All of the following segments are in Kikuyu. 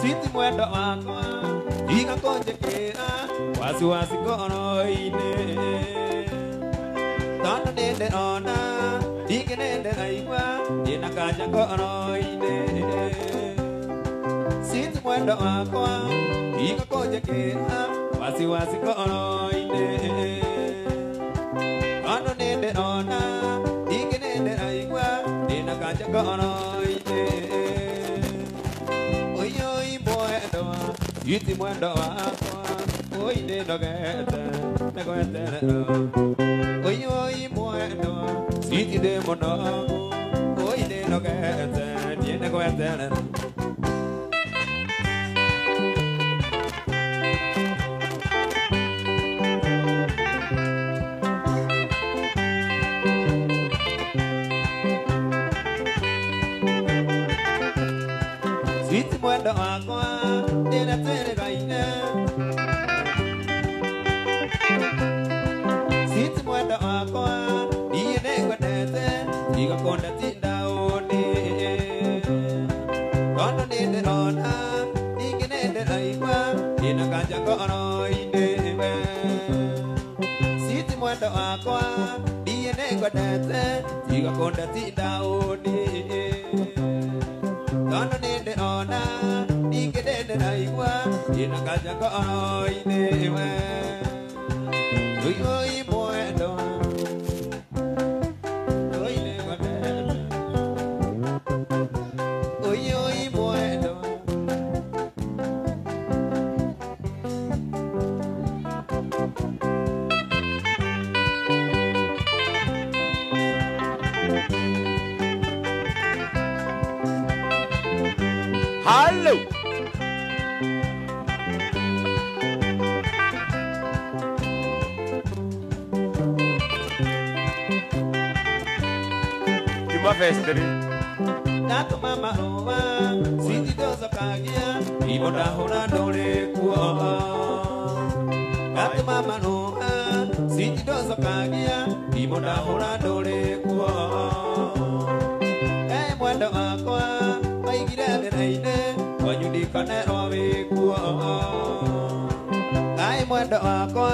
Siti mwendo wakwa iga kunjikira wasiwasi ngoro-inĩ tondũ nĩndĩrona ningĩ nĩndĩraigua ndĩna kanja ngoro-inĩ. Siti mwendo wakwa iga kunjikira wasiwasi ngoro-inĩ tondũ nĩndĩrona ningĩ nĩndĩraigua ndĩna kanja ngoro-inĩ. Iti mwendo wakwa oi ndĩnogete nĩgweterera oi oi mwendo siti ndĩ mũnogu oi ndĩnogete niĩ nĩgweterera. Siti mwendo wakwa ndĩretereraine Siti mwendo wakwa niĩ nĩngwendete tiga kũndatinda ũnĩ tondũ nĩndĩrona ningĩ nĩndĩraigua ndĩna kanja ngoro-inĩ we. Siti mwendo wakwa niĩ nĩngwendete tiga kũndatinda ũnĩ tondũ nĩndĩrona ningĩ nĩndĩraigua ndĩna kanja ngoro-inĩ we. Oi oi mwendo oi nĩngwendete oi oi mwendo. Hello. Juma festeri. Ndatũma marũa siti ndũcokagia thimũ ndahũra ndũrĩ kuo. Ndatũma marũa siti ndũcokagia thimũ ndahũra ndũrĩ kuo. Ee mwendo wakwa waigire thĩna-inĩ kwanyu ndikanerwo wĩ kuo. Kaĩ mwendo wakwa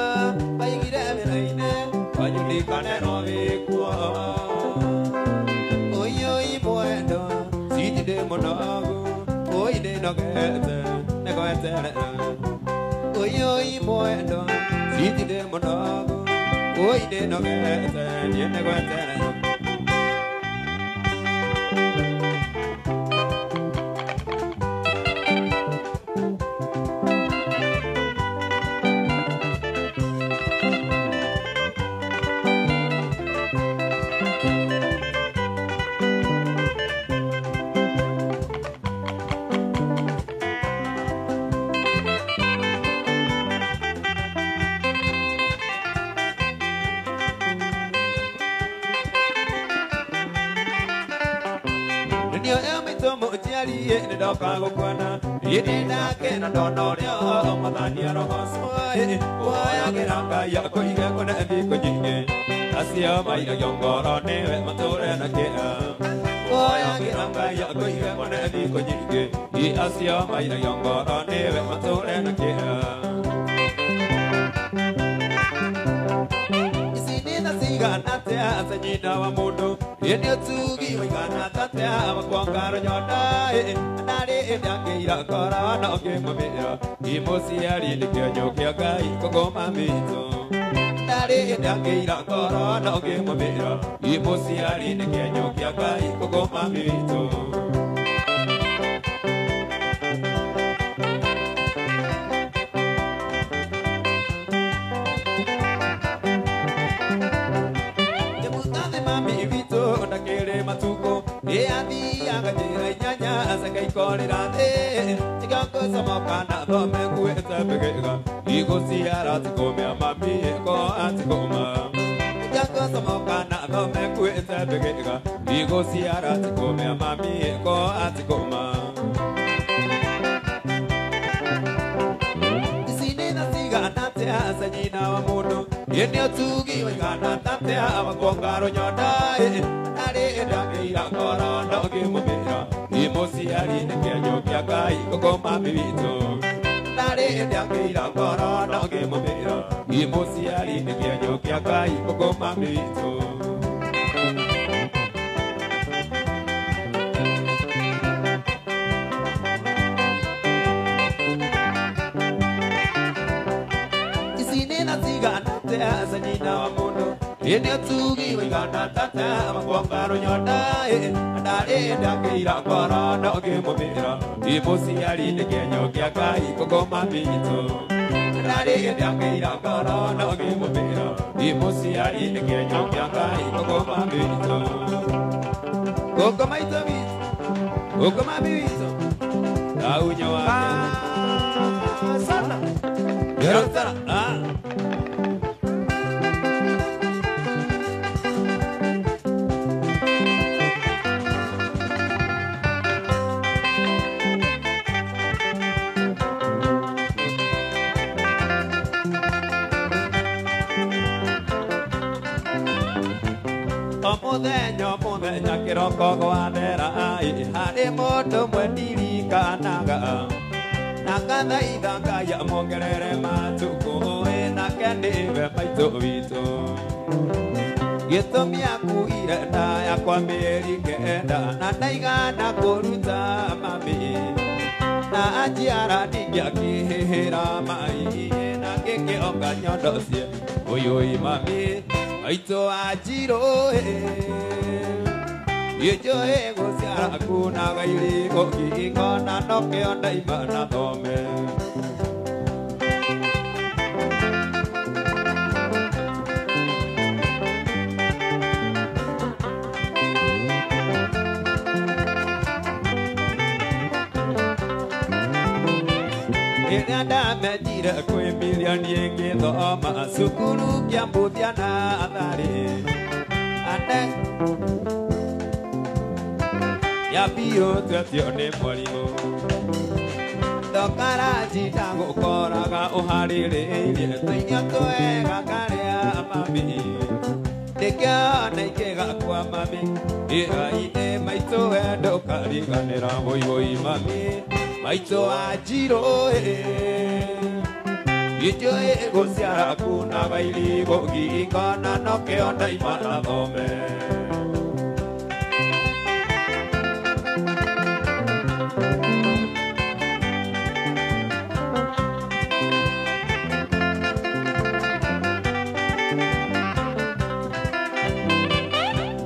waigire thĩna-inĩ kwanyu ndikanerwo wĩ kuo. Oi oi mwendo siti ndĩ mũnogu oi ndĩnogete nĩgweterera oi oi mwendo siti ndĩ mũnogu oi ndĩnogete niĩ nĩgweterera. Ndio emi mũciari nĩndoka gũkuona niĩ ndĩndakena ndona ũrĩa mwathani arogocwo woyagĩra Ngai akũige kũne thikũ nyingĩ acio mairagio ngoro nĩwe matũre na kĩeha woyagĩra Ngai akũige kũne thikũ nyingĩ acio mairagio ngoro nĩwe matũre na kĩeha. Ici nĩ tha cigana atĩa cia nyina wa mũndũ nĩ ũtugi ũigana atĩa wakuonga rũnyonda ndarĩ ndangĩira ngoro no ngĩmũmĩra i mũciari nĩ kĩonyo kĩa Ngai kũgoma mitũ ndarĩ ndangĩira ngoro no ngĩmũmĩra i mũciari nĩ kĩonyo kĩa Ngai kũgoma mitũ. Athiaga njĩra inyanya cangaikorĩra thĩ tiga ngũcomoka na thome nguĩte mbĩgĩga igũciara tikũmĩa mami ko atikũma tiga ngũcomoka na thome nguĩte mbĩgĩga igũciara tikũmĩa mami ko atikũma. Ici nĩ tha cigana atĩa cia nyina wa mũndũ nĩ ũtugi ũigana atĩa wakuonga rũnyonda ndarĩ ndangĩira ndangĩira ngoro no ngĩmũmĩra ĩ mũciari nĩ kĩenyo kĩa Ngai kũkũ mami witũ ndarĩ ndangĩira ngoro no ngĩmũmĩra ĩ mũciari nĩ kĩenyo kĩa Ngai kũkũ mami witũ. Nyina wa mũndũ ĩndĩ ũtugi wĩigana tata makwamba rũnyonda ndarĩ ndangĩira ngoro no ngĩmũmĩra ĩ mũciari nĩ kĩenyo kĩa Ngai kũkũ mami witũ ndarĩ ndangĩira ngoro no ngĩmũmĩra ĩ mũciari nĩ kĩenyo kĩa Ngai kũkũ mami witũ kũkũ maitũ witũ kũkũ mami witũ daunya wake sana yorotara ah. Mũthenya mũthenya kĩroko gwathera harĩ mũndũ ũmwe ndirikanaga na ngathaitha Ngai amuongerere matukũ nake nĩwe maitũ witũ gĩtũmi akuire nda yakwa mĩeri kenda na ndaigana kũruta mami na anjiara ndingĩakĩhĩhĩra mai na ngĩkĩonga nyondo cie ũyũ mami maitũ anjirũ ĩnjũĩ gũciara kunaga irigũ ngingo na nokĩo ndaima na thome. Rĩrĩa ndamenyire kwĩ mirioni ĩngĩthoma cukuru kĩambũthia na atharĩ ane ya biũ twetio nĩ mwarimũ ndokaraji ndagũkoraga ũharĩrĩirie tũirio twega karĩa mami ndĩkĩona ikĩgakwa mami ĩrainĩ maitũ we ndũkariganĩra wũiwũi mami maitũ anjirũ ĩnjũĩ gũciara kunaga irigũ ngingo na nokĩo ndaima na thome.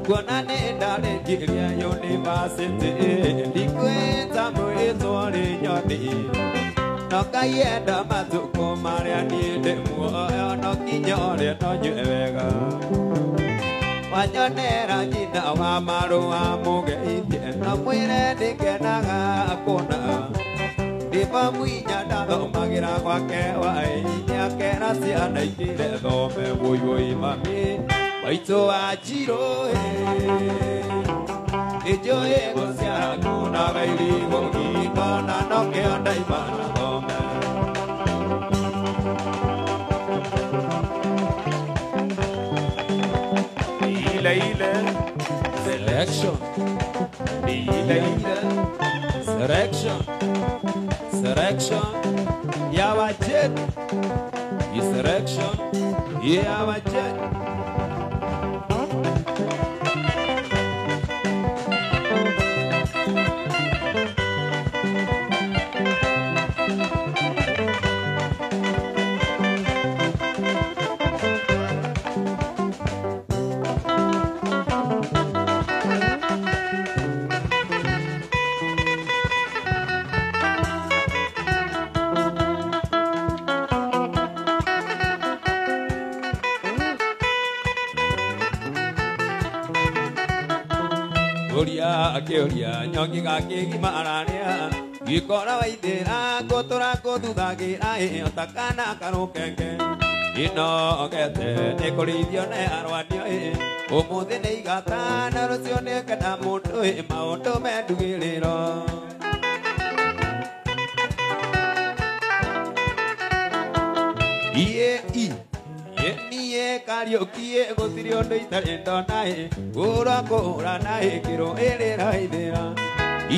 Kuona nĩ ndarĩkirie yunivasĩtĩ ndikwĩta mwĩtwo rĩ nyoni no Ngai enda matukũ marĩa niĩ ndĩ muoyo no nginya ũrĩa no nyue wega wanyonera nyina wa marũa mũgeithie no mwĩre ndĩkenaga kuona ndĩbamwinya ndathomagĩra gwake waĩ akera ciana ikĩre thome wũiwũi mami maitũ anjirũ ĩnjũĩ gũciara kunaga irigũ ngingo na nokĩo ndaima na thome. Ile ile selection ile ile selection selection ya wajet selection ya wajet. Akĩũria nyongi gakĩgima ararĩa gĩkora waithĩra ngũtũra ngũthuthagĩra ĩ ta kana karũkenge inogete nĩ kũrĩithio nĩ arwanio ĩ ũmũthĩ nĩ igata na rũciũ nĩ kenda mũndũ ĩ maũndũ mendugĩrĩro. Iye i ye niye Iye Kariuki gũtirĩ ũndũ itarĩ ndona ĩ gũra kũhũra na ĩkĩro ĩrĩraithĩra.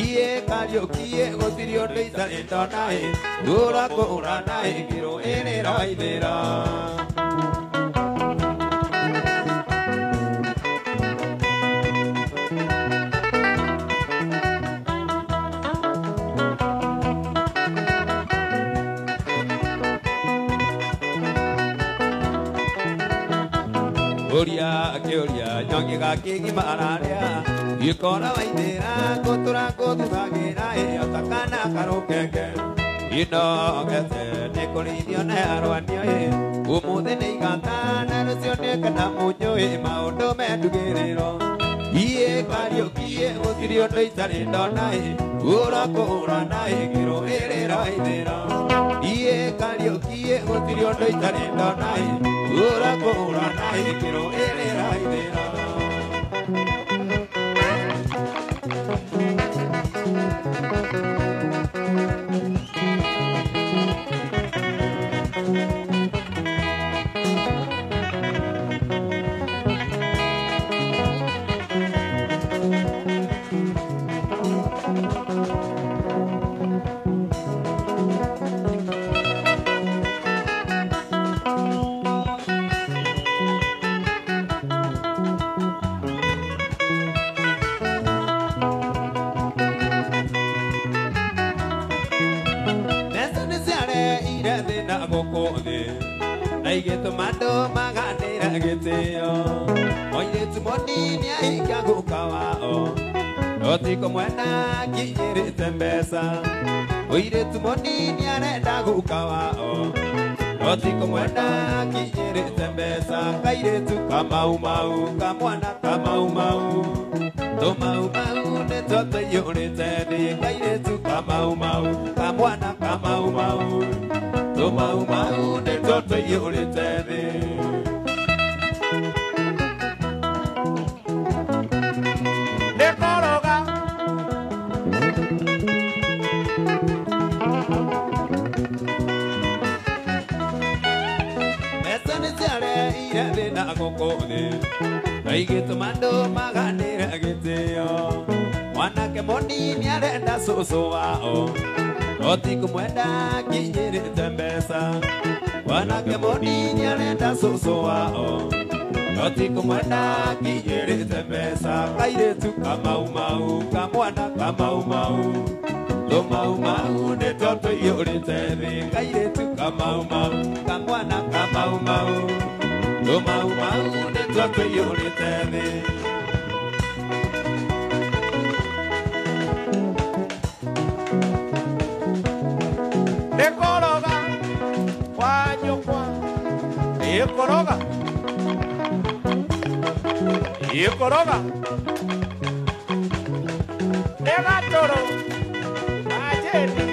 Iye Kariuki gũtirĩ ũndũ itarĩ ndona ĩ gũra kũhũra na ĩkĩro ĩrĩraithĩra. Ũria akĩũria nyongi gakĩgima araria gĩkora waithĩra ngũtũra ngũthuthagĩra ĩ otakana karũkenge inogete nĩ kũrĩithio nĩ arwanio ĩ ũmũthĩ nĩ igata na rũciũ nĩ kana mũnyũ ĩ maũndũ mendugĩrĩro. Iye Kariuki gũtirĩ ũndũ itarĩ ndona ĩ gũra kũhũra na ĩkĩro ĩrĩraithĩra. Iye Kariuki gũtirĩ ũndũ itarĩ ndona ĩ gũra kũhũra na ĩkĩro ĩrĩraithĩra. Na igĩtũma andũ maganĩra gĩtĩo mũirĩtu mũnini ahikia guka wao no ti kũmwenda nginyĩrĩte mbeca. Mũirĩtu mũnini arenda guka wao no ti kũmwenda nginyĩrĩte mbeca. Kairĩtu kamaumau kamwana kamaumau tũmaumau nĩtwo tũiyũrĩte thĩ. Kairĩtu kamaumau kamwana kamaumau tũmaumau nĩtwo tũiyũrĩte thĩ. Nĩkũrũga Mbeca nĩciareire thĩna gũkũ thĩ na igĩtũma andũ maganĩre gĩtĩo. Mwanake mũnini arenda cũcũ wao no ti kũmwenda nginyĩrĩte mbeca. Mwanake mũnini arenda cũcũ wao no ti kũmwenda nginyĩrĩte mbeca. Kairĩtu kamaumau kamwana kamaumau tũmaumau nĩtwo tũiyũrĩte thĩ. Kairĩtu kamaumau kamwana kamaumau tũmaumau nĩtwo tũiyũrĩte thĩ. Nĩkũrũga kwa nyũkwa ĩkũrũga ĩkũrũga nĩ gatũrũ ajeni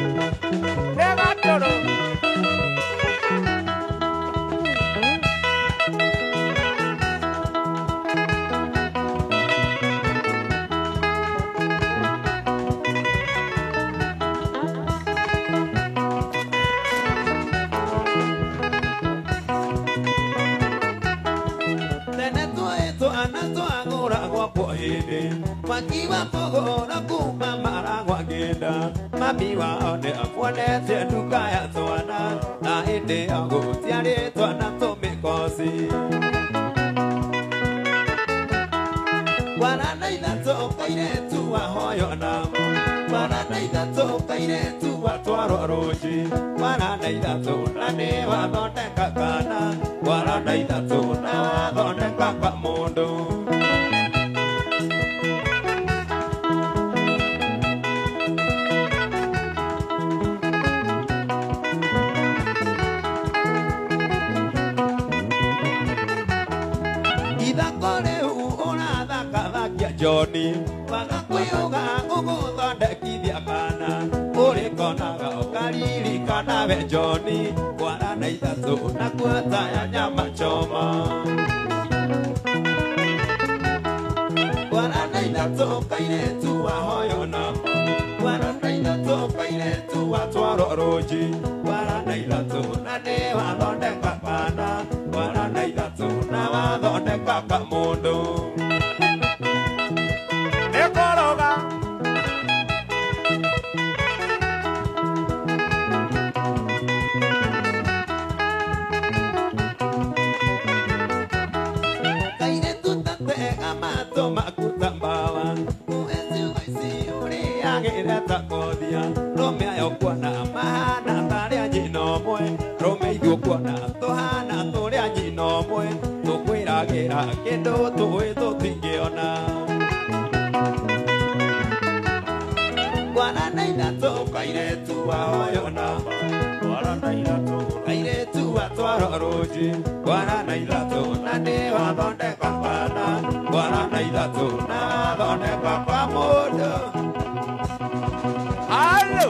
nĩ gatũrũ. Tene twaĩtwo ana twagũragwo kwa hĩndĩ makiwa kũgũra kuma maragwa ngĩnda mami wao nĩ amuonetie nduka ya twana na hĩndĩ ĩyo gũtiarĩ twana tũmĩkoci. Kwarana ithatũ kairĩtu wahoywo namo kwarana ithatũ kairĩtu watwarwo rũci kwarana ithatũ na nĩ wathondeka kana kwarana ithatũ na wathondeka kwa mũndũ. Ithako rĩu ũrathakathakia John waga kwĩyũga ũgũthondekithia kana ũrĩkonaga ũkaririkana we John kwarana ithatũ na kuota ya nyama choma. Kwarana ithatũ kairĩtu wahoywo namo kwarana ithatũ kairĩtu watwarwo rũci kwarana ithatũ na nĩ wathondeka kana kwarana ithatũ. Thondeka kamundu Nekoroga Makutambawa uezi uezi uriagire ta kothia rome ayo kuona mahana taria nyina ũmwe rome ithuĩ kuona tũhana tũrĩa nyina ũmwe tũkwĩragĩra kĩndũ tũĩ tũtingĩona kwana na ithatũ kairĩtu waoyona kwana na ithatũ kairĩtu watwaro rũnji kwana na ithatũ na nĩ wathondeka kana kwana na ithatũ na wathondeka kwa mũndũ. Halo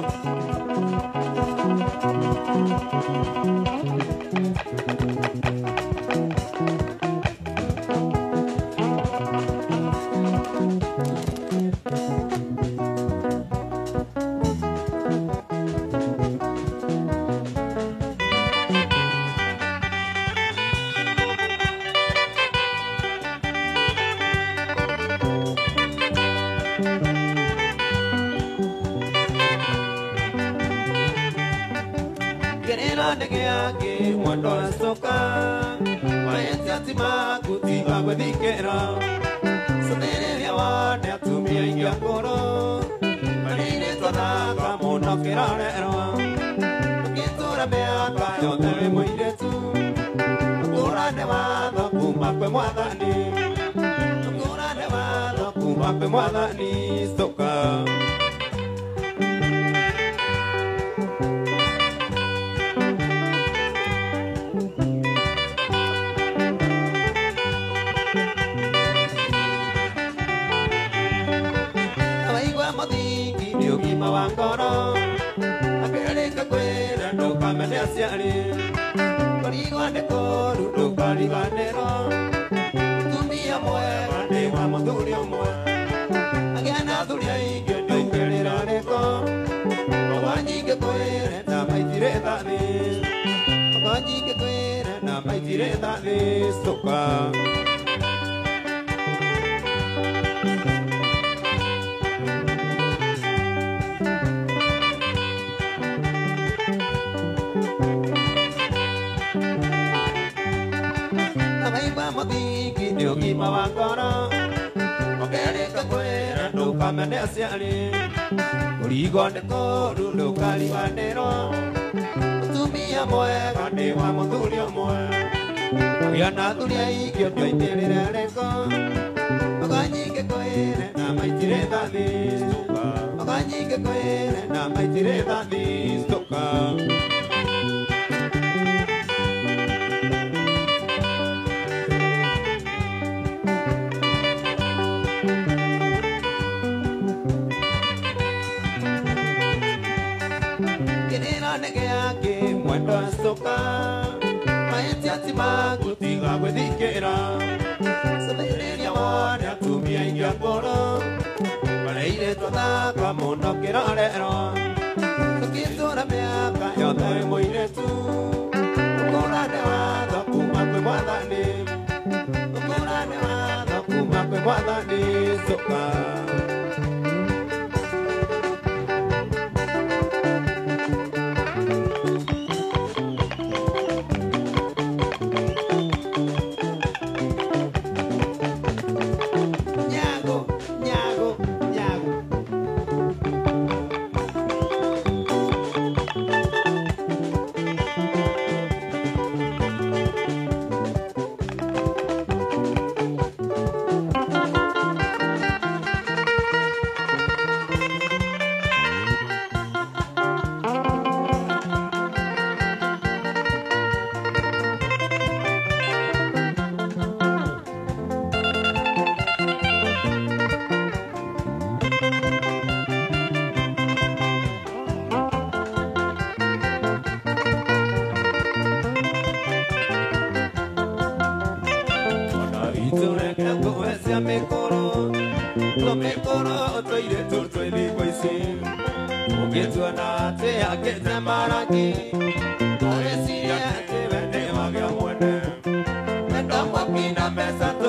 Mesa.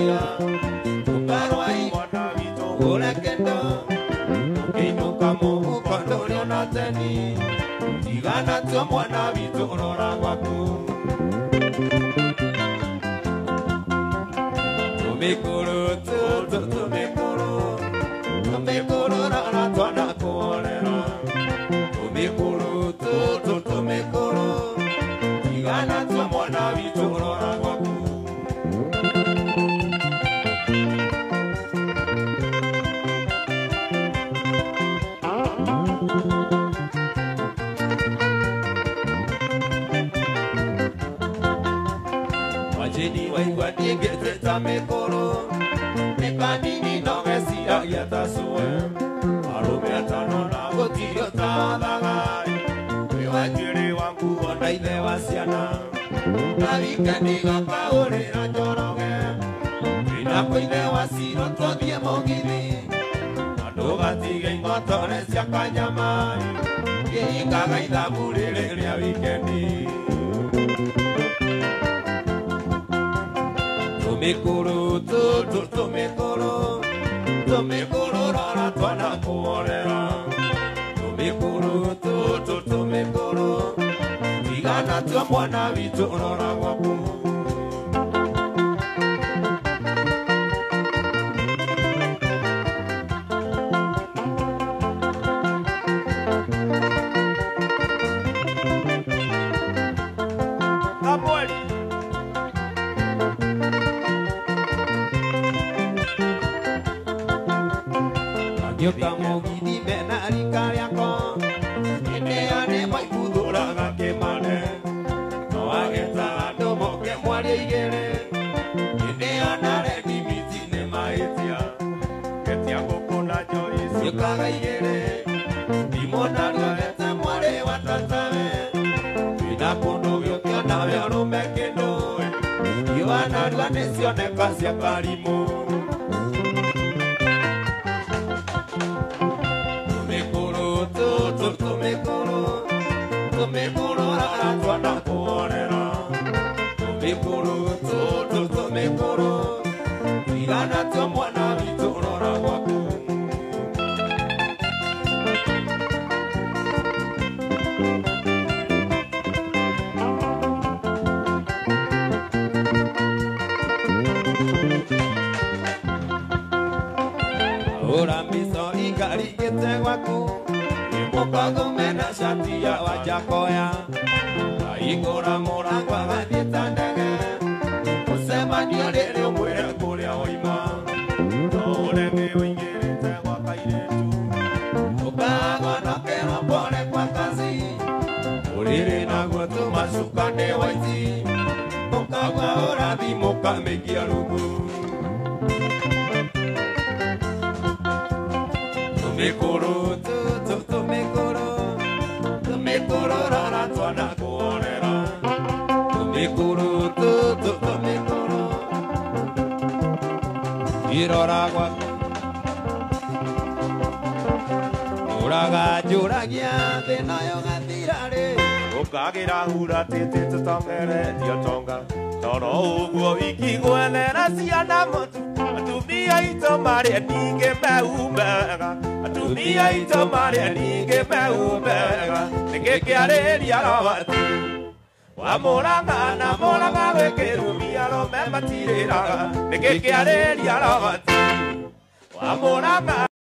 Tũkaria tũkarwai mwana witũ ũrekendo ũkĩinũka mũhuko ndũrĩ ona teni tigana tuo mwana witũ rora gwaku tũmĩkũrũ tũtũ tũmĩkũrũ tũmĩkũrũ rora twana kũhorera tũmĩkũrũ tũtũ tũmĩkũrũ tigana tuo mwana witũ rora gwaku Wajeni waigua ndigĩtĩta mĩkũrũ nĩ kanini no geciragia ta cũwe arũme atano na gũtirĩ ũtathaga wĩ wanjĩrĩ wa nguo na ithe wa ciana na wikendi gakaũrĩra Njoroge wĩna kwa ithe wa Ciro tũthiĩ mũgithi na ndũgatige ing'otore cia kanyama kĩhingaga ithabu rĩrĩ rĩa wikendi Tũmĩkũrũ tũtũ tũmĩkũrũ tũmĩkũrũ rora twana kũhorera tũmĩkũrũ tũtũ tũmĩkũrũ tigana tuo mwana witũ rora gwaku Samueli Ngĩũka mũgithi mena rika rĩakwa hĩndĩ ĩyo nĩ maibuthũraga kĩmane no ageta andũ moke mwaria igĩrĩ hĩndĩ ĩyo narendi miti nĩ mahĩtia getia ngũkũ na njohi ciũkaga igĩrĩ thimũ nariogete mwarĩ wa tatawe wĩna kũndũ gĩũkĩona we ũrũme kĩndũ iwa narua nĩ cioneka cia karimũ Tũmĩkũrũ tũtũ tũmĩkũrũ tũmĩkũrũ rora twana kũhorera tũmĩkũrũ tũtũ tũmĩkũrũ tigana tuo mwana witũ rora gwaku Ora mbico ikarigĩte gwaku mũkongo mena shati ya Wajakoya ahingũra mũrango agathiĩ ta ndege mũcemanio rĩrĩ ũmwĩre kũrĩa woima no ũrege ũingĩrĩte gwa kairĩtu ũkagonokerwo pole kwa kazi ũrĩrĩ naguo tũmacuka nĩ waici ũkagua ũrathi mũkamĩikia rungu Tũmĩkũrũ tũtũ tũmĩkũrũ tũmĩkũrũ rora twana kũhorera tũmĩkũrũ tũtũ tũmĩkũrũ irora gwaku ũraga njũragia thĩna yo gathira rĩ ũkagĩra hura tĩtĩ tũtongeretie ũtonga toro ũguo wiki gwethera ciana mũtu atumia aitũ marĩ ningĩ meumega atumia aitũ marĩ ningĩ meumega nĩkĩ kĩarĩria robati wamũraga na mũraga gwĩkĩrumia arũme matirĩraga nĩkĩ kĩarĩria robati wamũraga.